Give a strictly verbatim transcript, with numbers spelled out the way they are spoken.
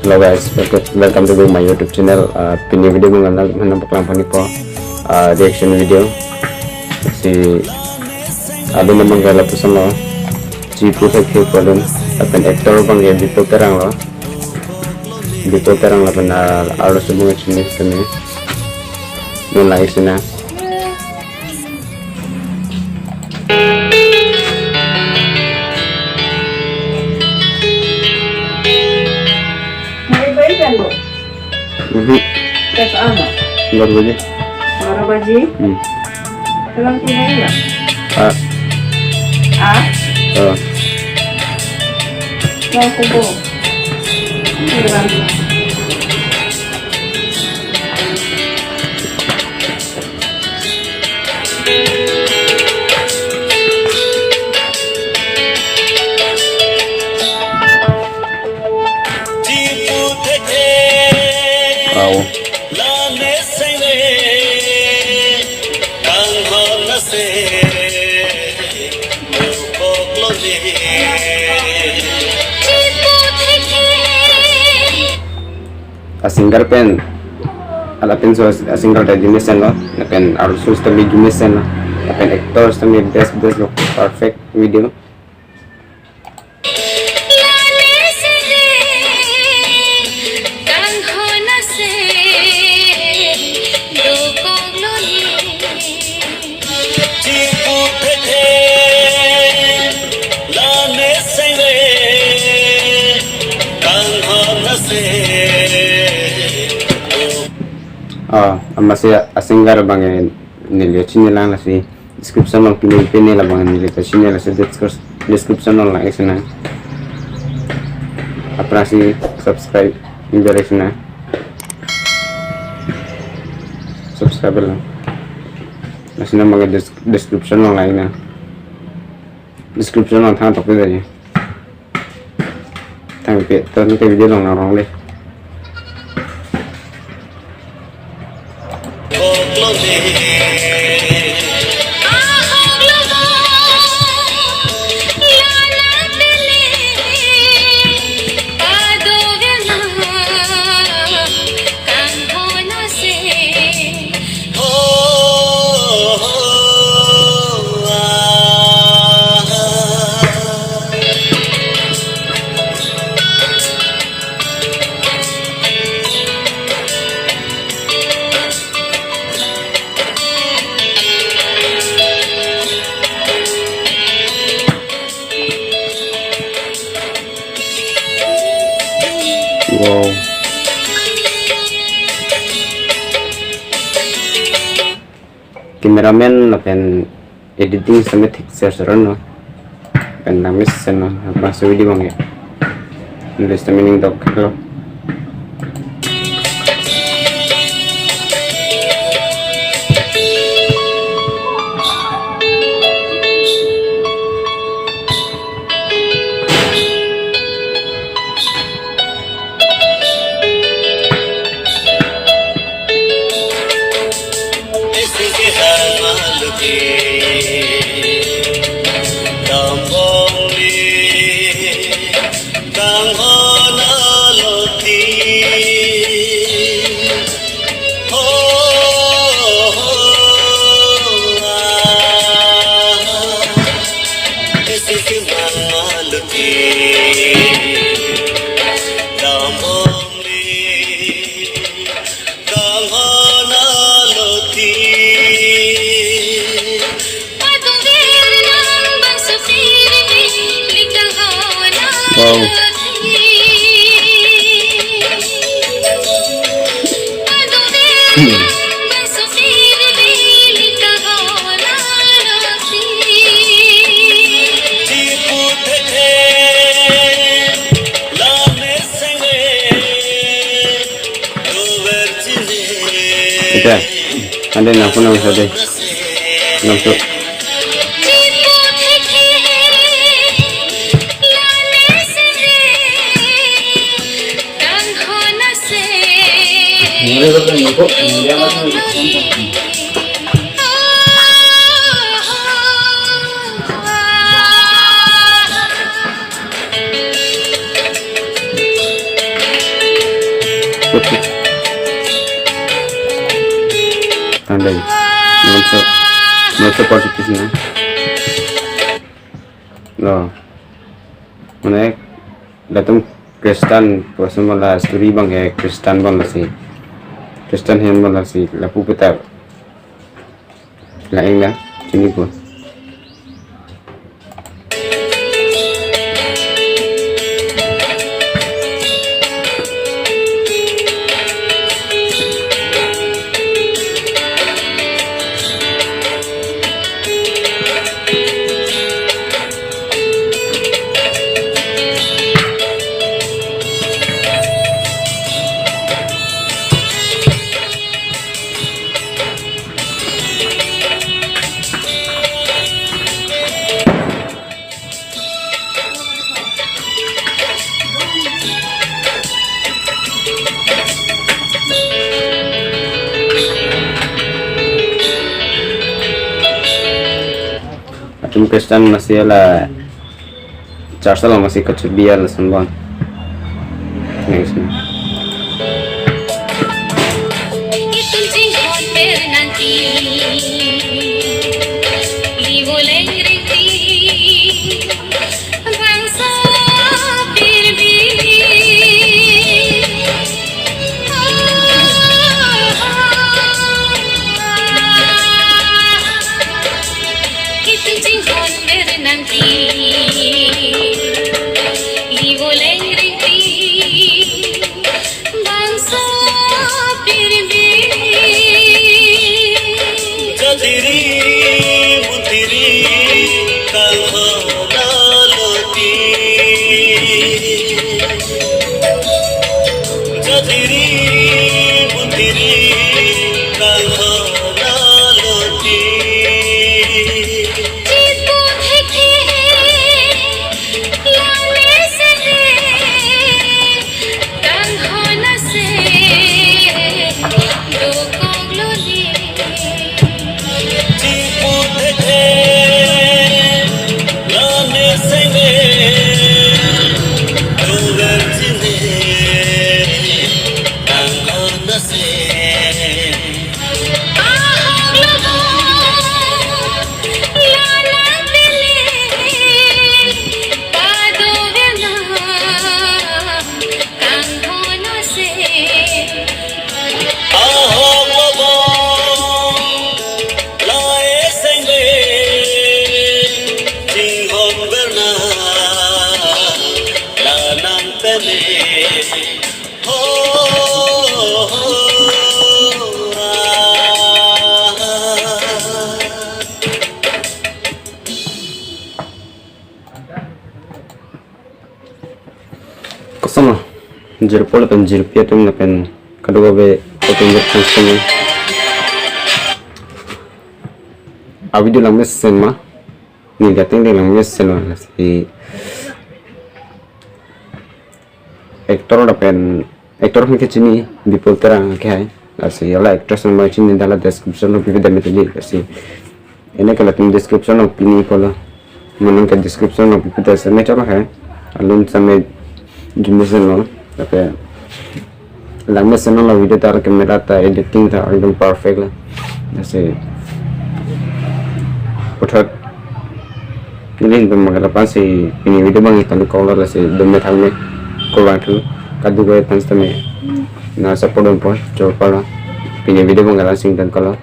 Hello guys, welcome, welcome to my YouTube channel. Uh, pini video abang nang nangpaklang ponpo, uh, reaction video. Si ado namang gala pusong lo. Chipu Thekthe pu alam, lapen actor abang ke Bipul Terang lo. Bipul Terang lapen, uh, arloso abang chini kami. Non lang isi na. Mulai baik kan, Bu? Mhm. Tes ano? Baru aja. Baru aja? Hmm. Dalam tiga ini, Pak? Ah. Ah? Ah. Yang kubu. Ini kan. Aw. A singer pen, ala pinso a singer ta arjume mesen lo, lapen arloso sitame arjume mesen lo, lapen actor sitame best best lo, perfect video. Ah, amatsi a singer abang neli chini lang, lasi description along pine pine labang neli ta chini, lasi descri-, description along lang isi na. Aphrangsi subscribe, enjoy isi na. Subscribe lang. Lasi na abang des-, description along lang na. Description along thang tok dei. Thang pe, ton ke video along nang rong le. Wow. Cameraman lapen editing sitame thik ser ser lo. Pen nang mesen lo, laso video abang ke. English sitame ning dok lo. Wow. Hmm. Ante, ante nang phone nang sa dei. Nang tu. Tandai. Nonso, nonso positif na. No. Mane, latum Christian, personal la story abang ke Christian abang lasi. Christian hem abang lasi, lapu petar. La-eng na, chinipo. Atum Christian masih ala church along masih kachubia lason abang. Next. Itum chinghon ber nangji, livo leng ring ti, bangso pirbi. Itum chinghon ber nangji, livo leng ring ti, bangso pirbi. Jatiri muntiri kalhona loti. Jatiri muntiri kalhona loti. Chipu thekhe lame sele kalhona se dokok loli. Chipu thekhe lame sele dover chine kalhona se. Ahok lobo lana pele pado vena kalhona se. Ahok lobo la-e sengbe chinghon verna la nang pele. Ho, ho, ah. Kosonlo, jirpo lapen jirpi atum lapen kadokave atum vet thangsong. A video langmesen ma, ni dating ding langmesen ma, lasi actor lapen actor aphan ke chini Bipul Terang ke hai. Lasi hala actress number chini dala description along pipe dam tadi. Lasi ene ke latum description along pini pulo. Manang ke description along pipe dam same chama hai. Alun same jumesen lo. Tapi langmesen lo video ta, camera ta, editing ta ekdom perfect lo. Lasi puthot neli hintum maga lapan si pini video abang tangkoklo, lasi dome thangme, kurvangthu, kadokave aphan sitame nang support dunpo, chorpalo, pini video abang la-an si tangkoklo.